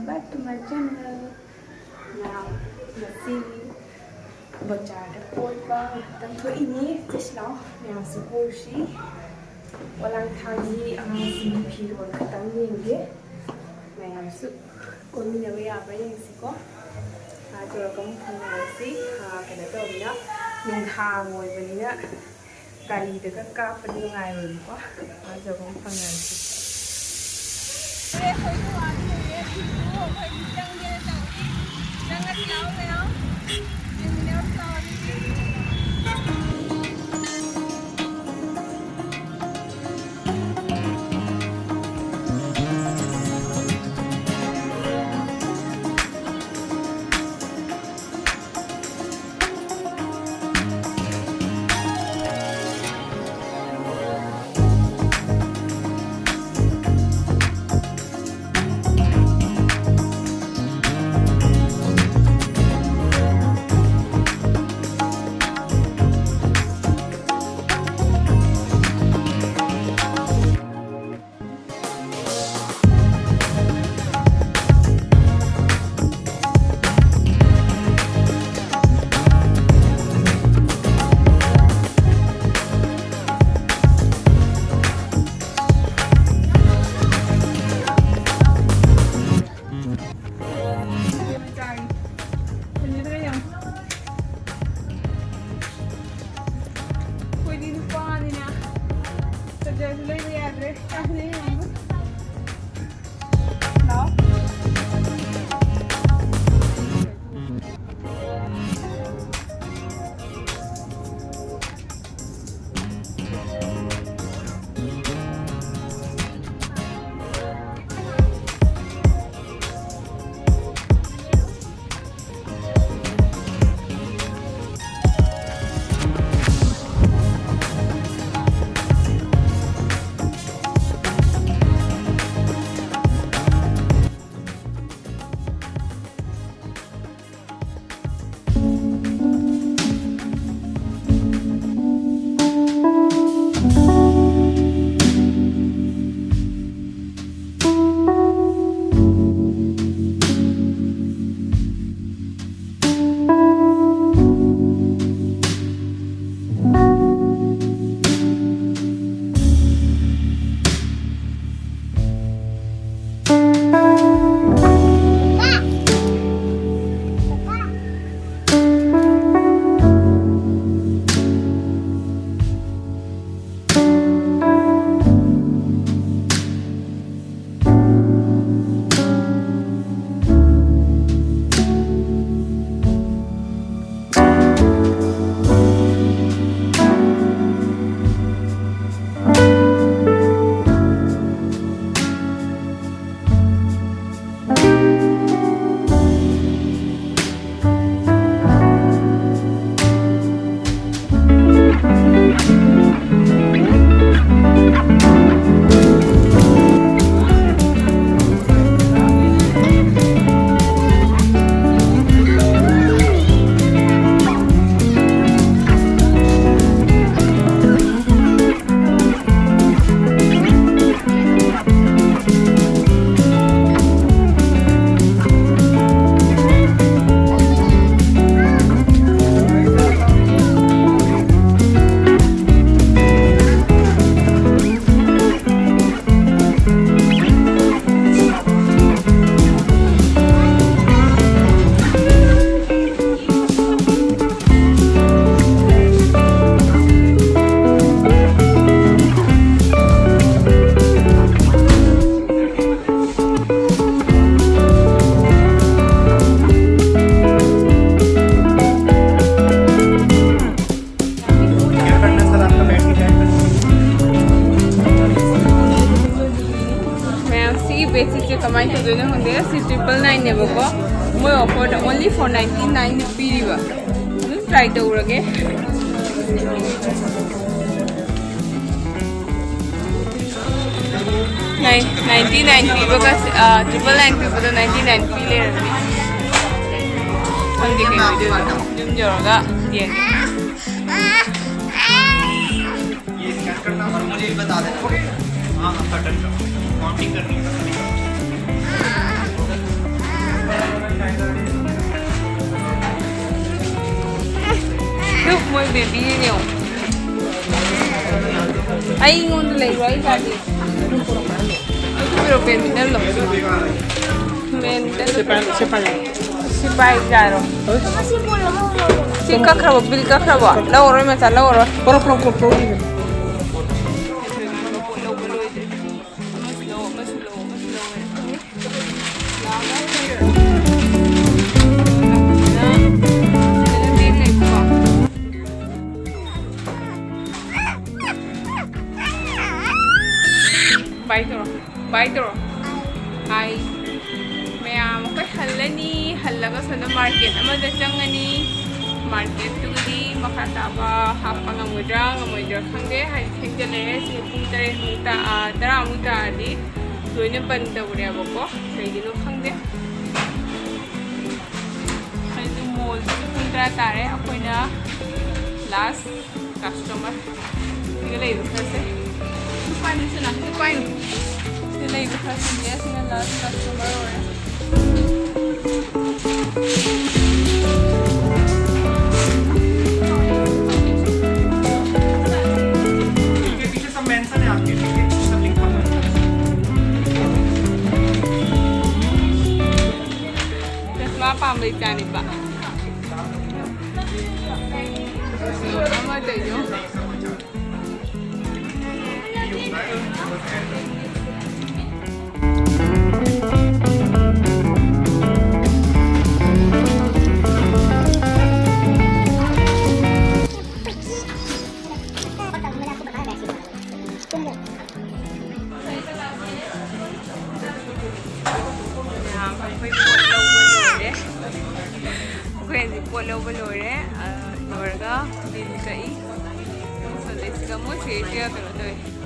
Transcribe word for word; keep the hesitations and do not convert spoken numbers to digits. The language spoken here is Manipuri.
Back to my channel. ꯃꯌꯥꯝ, ꯉꯁꯤ ꯕꯖꯥꯔꯗ ꯀꯣꯏꯕ ꯉꯥꯛꯇꯪ ꯊꯣꯛꯏꯅꯤ꯫ ꯆꯠꯁꯤ ꯂꯥꯛꯑꯣ, ꯃꯌꯥꯝꯁꯨ ꯀꯣꯏꯔꯨꯁꯤ꯫ ꯄꯣꯂꯥꯡꯊꯥꯡꯒꯤ ꯑꯉꯥꯡꯁꯤꯡꯒꯤ ꯐꯤꯔꯣꯜ ꯈꯛꯇꯪ ꯌꯦꯡꯒꯦ꯫ ꯃꯌꯥꯝꯁꯨ ꯀꯣꯏꯃꯤꯟꯅꯕ ꯌꯥꯕ꯭ꯔꯥ ꯌꯦꯡꯁꯤꯀꯣ꯫ ꯑꯥ, ꯌꯧꯔꯒ ꯑꯃꯨꯛ ꯐꯪꯅꯔꯁꯤ꯫ ꯑꯥ, ꯀꯩꯅꯣ ꯇꯧꯕꯅꯤꯅ, ꯅꯨꯡꯗꯥꯡ ꯑꯣꯏꯕꯅꯤꯅ ꯒꯥꯔꯤꯗꯒ ꯀꯥꯞꯄꯗꯤ ꯅꯨꯡꯉꯥꯏꯔꯣꯏꯕꯀꯣ꯫ ꯑꯥ, ꯌꯧꯔꯒ ꯑꯃꯨꯛ ꯐꯪꯅꯔꯁꯤ꯫ ꯁꯤꯁꯦ ꯀꯃꯥꯏꯅ ꯇꯧꯗꯣꯏꯅꯣ ꯈꯪꯗꯦ꯫ ꯁꯤ triple nineꯅꯦꯕꯀꯣ, ꯃꯣꯏ offerꯗ only for ninety nine ꯄꯤꯔꯤꯕ꯫ ꯑꯗꯨꯝ try ꯇꯧꯔꯒꯦ꯫ Nine ninety nine ꯄꯤꯕꯒ triple nine ꯄꯤꯕꯗꯣ ninety nine ꯄꯤ ꯂꯩꯔꯝꯃꯤ꯫ ꯈꯪꯗꯦ ꯀꯩ ꯑꯣꯏꯗꯣꯏꯅꯣ꯫ ꯌꯨꯝ ꯌꯧꯔꯒ ꯌꯦꯡꯒꯦ꯫ ये स्कैन करना और मुझे बता देना। हाँ, हाँ, बटन का काउंटिंग करनी है। Look, ꯃꯣꯏ babyꯅꯦ ꯌꯦꯡꯉꯣ꯫ ꯑꯩꯉꯣꯟꯗ ꯂꯩꯔꯣ, ꯑꯩ ꯆꯥꯗꯦ꯫ ꯑꯗꯨ ꯄꯤꯔꯛꯑꯣ, badmintonꯗꯣ꯫ Badmintonꯗꯣ꯫ ꯁꯤ ꯄꯥꯏ-, ꯁꯤ ꯄꯥꯏꯌꯣ꯫ ꯁꯤ ꯄꯥꯏ ꯌꯥꯔꯣ? ꯁꯤ ꯀꯛꯈ꯭ꯔꯕꯣ? Bill ꯀꯛꯈ꯭ꯔꯕꯣ? ꯂꯧꯔꯔꯣꯏ ꯃꯆꯥ, ꯂꯧꯔꯔꯣꯏ꯫ ꯄꯨꯔꯛꯑꯣ, ꯄꯨꯔꯛꯑꯣ, ꯄꯨꯔꯛꯑꯣ, ꯄꯨꯔꯛꯑꯣ꯫ ꯂꯧꯕ ꯂꯣꯏꯗ꯭ꯔꯤ꯫ ꯑꯃꯁꯨ ꯂꯧ, ꯑꯃꯁꯨ ꯂꯧ, ꯑꯃꯁꯨ ꯂꯧ꯫ Bye ꯇꯧꯔꯣ, bye ꯇꯧꯔꯣ꯫ Hi꯫ ꯃꯌꯥꯝ ꯑꯩꯈꯣꯏ ꯍꯜꯂꯅꯤ꯫ ꯍꯜꯂꯒ ꯁꯣꯝꯗ market ꯑꯃꯗ ꯆꯪꯉꯅꯤ꯫ Marketꯇꯨꯒꯗꯤ ꯃꯈꯥ ꯇꯥꯕ ꯍꯥꯞꯄ ꯉꯝꯒꯗ꯭ꯔꯥ ꯉꯝꯃꯣꯏꯗ꯭ꯔꯥ ꯈꯪꯗꯦ꯫ ꯍꯥꯏꯗꯤ ꯊꯦꯡꯖꯤꯜꯂꯛꯑꯦ꯫ ꯁꯤ ꯄꯨꯡ ꯇꯔꯦꯠꯃꯨꯛ ꯇꯥ-, ꯑꯥ, ꯇꯔꯥꯃꯨꯛ ꯇꯥꯔꯗꯤ ꯂꯣꯏꯅ ꯕꯟ ꯇꯧꯔꯦꯕꯀꯣ꯫ ꯀꯩꯒꯤꯅꯣ ꯈꯪꯗꯦ꯫ ꯑꯩꯁꯨ mallꯁꯤꯁꯨ ꯄꯨꯡ ꯇꯔꯥ ꯇꯥꯔꯦ꯫ ꯑꯩꯈꯣꯏꯅ last customer꯫ ꯁꯤꯗ ꯂꯩꯕ ꯈꯔꯁꯦ꯫ ꯁꯤ ꯄꯥꯏꯅꯨ ꯁꯤꯅ, ꯁꯤ ꯄꯥꯏꯅꯨ꯫ ꯁꯤꯗ ꯂꯩꯕ ꯈꯔꯁꯤꯡꯁꯦ ꯁꯤꯅ last customer ꯑꯣꯏꯔꯦ꯫ ये पीछे सब मेंशन है आपके, ठीक है? सब लिखा हुआ है। ꯆꯁꯃꯥ ꯄꯥꯝꯕꯩ ꯆꯥꯅꯤꯕ꯫ ꯑꯃ ꯇꯩꯌꯣ꯫ ꯂꯧꯕ ꯂꯣꯏꯔꯦ꯫ ꯑ, ꯂꯣꯏꯔꯒ ꯕꯤꯜ ꯀꯛꯏ꯫ ꯁꯣꯝꯗꯩꯁꯤꯒ ꯃꯣꯏꯁꯦ ꯀꯩꯅꯣ ꯇꯧꯋꯦ꯫